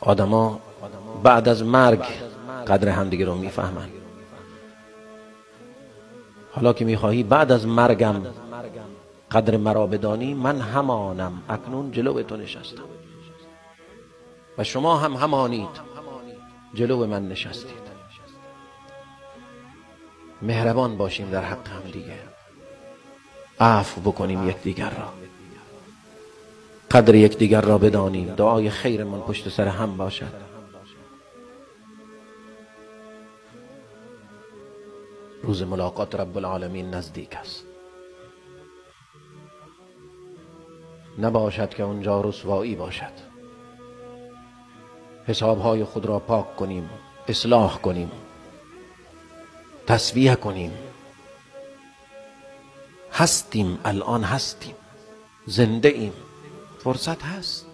آدما بعد از مرگ قدر همدیگه رو میفهمن. حالا که میخواهی بعد از مرگم قدر مرا بدانی، من همانم، اکنون جلو تو نشستم و شما هم همانید، جلو من نشستید. مهربان باشیم در حق هم دیگه، عفو بکنیم یکدیگر را، قدر یکدیگر را بدانیم، دعای خیرمان پشت سر هم باشد. روز ملاقات رب العالمین نزدیک است، نباشد که اونجا رسوایی باشد. حسابهای خود را پاک کنیم، اصلاح کنیم، تصفیه کنیم. هستیم، الان هستیم، زنده ایم، فرصت هست.